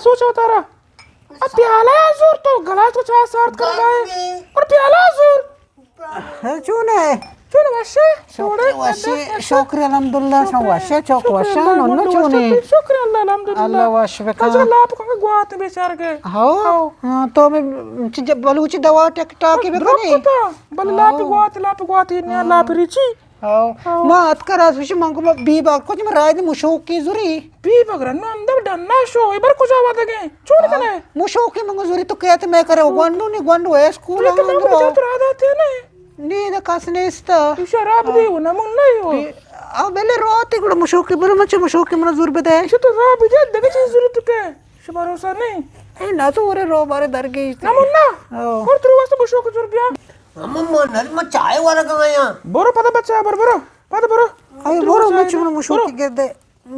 سوچ وتارا. آ پیالہ ءَ زور، تو گلاس ءَ چاہ سارت کنگا ئے. گرمیں. اور پیالہ ءَ زور. ہے، چون ئے؟ چون ئے، وش ئے؟ شکر، وش ئے، شکر الحمدللہ، شما وش ئے، چوک وش ئے، ننو چون ئے؟ شکر اللہ الحمدللہ. اللہ وش بکن. اچھا، لاپ کو گوات بیچارگے. ہاؤ. ہاؤ. ہاں، تو میں چ-، بلوچی دوا ٹک ٹاک بکنے. بلے لاپ گوات، لاپ گوات، نیا لاپ ریچی. ہاؤ. ہاؤ. ما اتکا راست بشی، من گو بی بار کچھ من رائے دی مشوکی زوری. بی بگر نو اندر ڈنا شو، اے بر کجا ودگے؟ چون کنے؟ مشوکی من گو زوری تو کہتے میں کرے گونڈو نی گونڈو ہے اسکول تو ہم من اندر. تو را داتے نا. نی دا کس نیستا. تو شراب دی و نمون نہیں ہو. او بلے روتی گڑا مشوکی بلے مچے مشوکی من زور بدے. ایشو تو را بجے دگه چیز زوری تو کے؟ شو بھروسہ نہیں. اے نا تو ورے رو بارے درگیش. نمون نا. او. اور تو واسطے مشوکی زور بیا. اما ما نل ما چائے والا گایا. برو پدا بچا، برو، برو. پدا برو. اے برو، مچ من مشوکی گردے.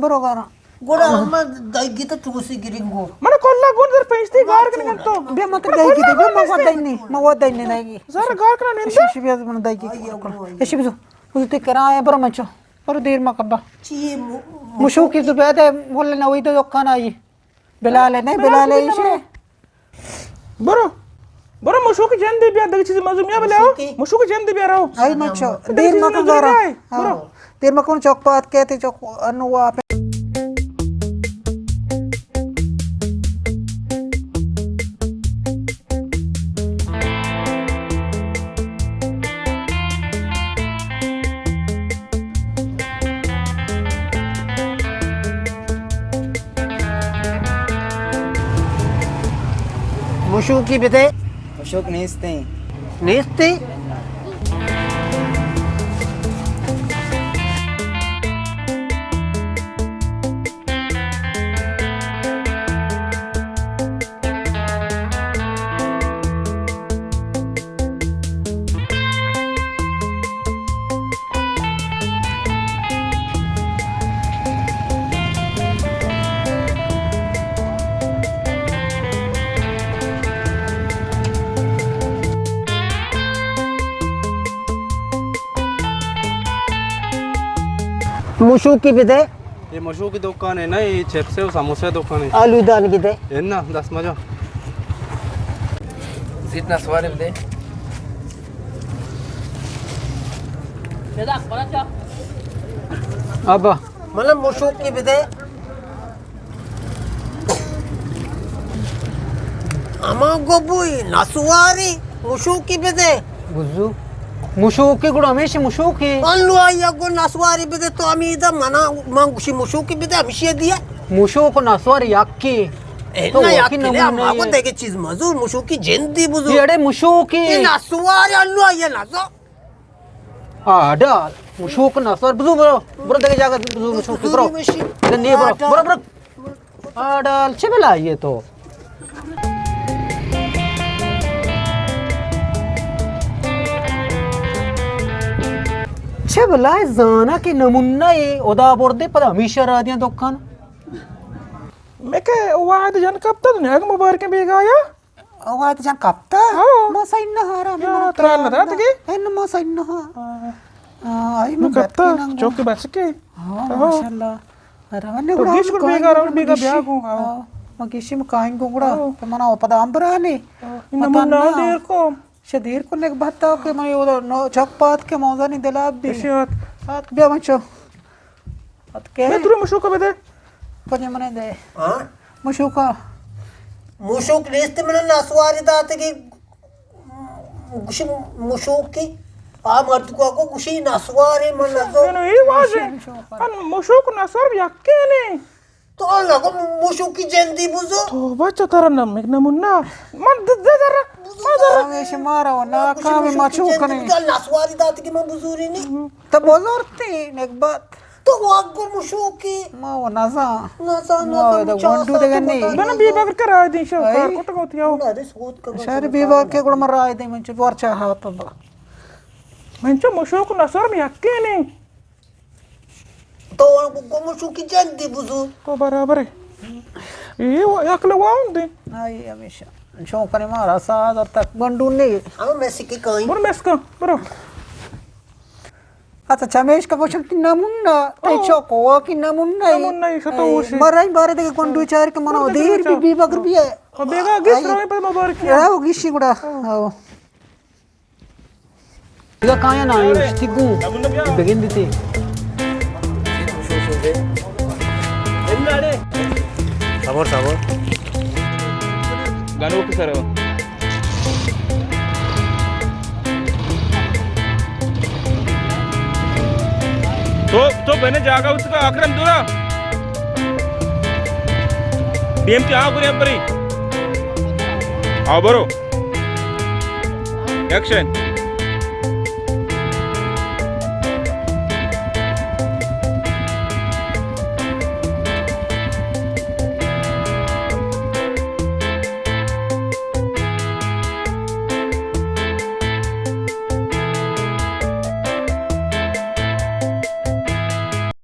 برو گارا. گڑا اما دایگی تو چوسی گرنگو. من کلا گون در پیستی گار کن تو. بیا مت دایگی دے، بیا ما ودینی، ما ودینی دایگی. زر گار کن نند. شی بیا من دایگی. شی بزو. بزو تے کرا ہے، برو مچو. برو دیر ما کبا. چی مشوکی تو بیادے مول نوی تو دکان آئی. بلال ہے، نہیں، بلال ہے، ایشی. برو. برو مشوکی جندی بیا، دگه چیز مزو میا بلاو. مشوکی. مشوکی جندی بیا راو. آئی مچو. دیر مکن زورا. برو. ہاں. دیر مکن چوک پات کہتے چوک انو واپ. مشوکی بدے. مشوک نیستیں. نیستیں؟ مشوکی بدے. اے مشوکی دکان ہے نا، اے چپس ہے و سموسہ دکان ہے. آلو دان گدے. اے نا، دست مجا. زیت نسواری بدے. ابا. ملا مشوکی بدے. اما گو بوئی نسواری مشوکی بدے. بزو. مشوکی گڑا ہمیشہ مشوکی. انو آیا گو نسواری بدے تو امیدا منا من گوشی مشوکی بدے ہمیشہ دیا. مشوک و نسواری یکی. اے تو نا وکی یکی لے، نمونہ اما کو ہے. دیکھے چیز مزور مشوکی جندی بزور. یہ اڑے مشوکی. یہ نسواری انو آیا نسو. آ، ڈال. مشوک نسوار. بزو برو. برو دگہ جاگہ بزو مشوک. برو. زوری مشی. زندگی برو. آ، ڈال. برو، برو. آ، ڈال. چہ بلا یہ تو؟ چہ بلا زانا کہ نمونہ اے ادا بردے پدا ہمیشہ را دیاں دکان. میں کہ واحد جن کب تک نیگ مبارکیں بیگایا. او وات جان کپتا؟ ہاں. ما سین نہ ہارا، یا، ترال نہ دات گے؟ ہن ما سین نہ ہا. ہاں. ہاں، آئی ما من کپتا، بچکی نہ گو. چوکی بچکی. ہاں، ہاں. ماشاءاللہ. روان تو گڑا گیش ہم کر بیگا، کائیں روان گو بیگا گیشی. بیا گو، ہاں. ہاں، ما گیشی ما کائیں گو گڑا. ہاں. تو منا او پدا امبرانے. ہاں. ان متان من نہ. دیر کو. شہ دیر کو نک بھتا کہ من او نو چک پات کے موزانی دلاب دی. اشی آت. آت بیا من چو. اتکے؟ بیا ترو مشوکا بدے. کجا منے دے؟ ہاں؟ مشوکا. مشوک نیست، من نسواری داتگی. گوشی مشوکی. آ مرد کو کو گوشی نسواری من نزو. نو، اے واجہ. مشوکا. ان مشوک نسوار یکے نے. تو آ لگو مشوکی جندی بزو. تو بچہ ترا نمک نمونہ. من د-، د-، در-، من در-، ہمیشہ مارا و ناکام مشوکی مچو جندی کنے. بزو، نسواری داتگی من بزوری نی. تو بزرتی نگبت. تو واگو مشوکی. ما و نزان. نزان، ما نزان، و دا مچا گونڈو ساعت دگہ نی. مطالعہ بنا بی بگر کرا دین شو اے؟ کار کٹگو تیاو. نہ، رس ہوت کا شہر بی بگر کے گڑا من رائے دے من چو ورچا ہاتھ با. من چو مشوک نسر میں یکے نی. تو گو مشوکی جندی بزو. تو برابر ہے. یہ و-، یک لوان دے. آئی ہمیشہ. شوکر مارا ساز اور تک گونڈو نی. ہم میں سکی کائیں. برو میسکا، برو. اچھا، چمیش کا گوشن کہ نمونہ، تئی او۔ چوکو کی نمونہ۔ نمونہ، ایشو تو اے، اوشی۔ مرای بارے دگہ گونڈو چار کہ منا مرد دیر دگہ بی، بی بگر بی ہے۔ او بیگا گیش آئی۔ رویں پر مبارکی۔ راو گیشی گڑا۔ او۔ او۔ اگا کایا نہ آیو، اشتی گوں۔ بگندی تے۔ صبر، صبر۔ گنوک سر۔ تو، تو بنے جاگہ اتکا اکرم دورا۔ بی ایم ٹی آ گرے بری۔ آ برو۔ ایکشن۔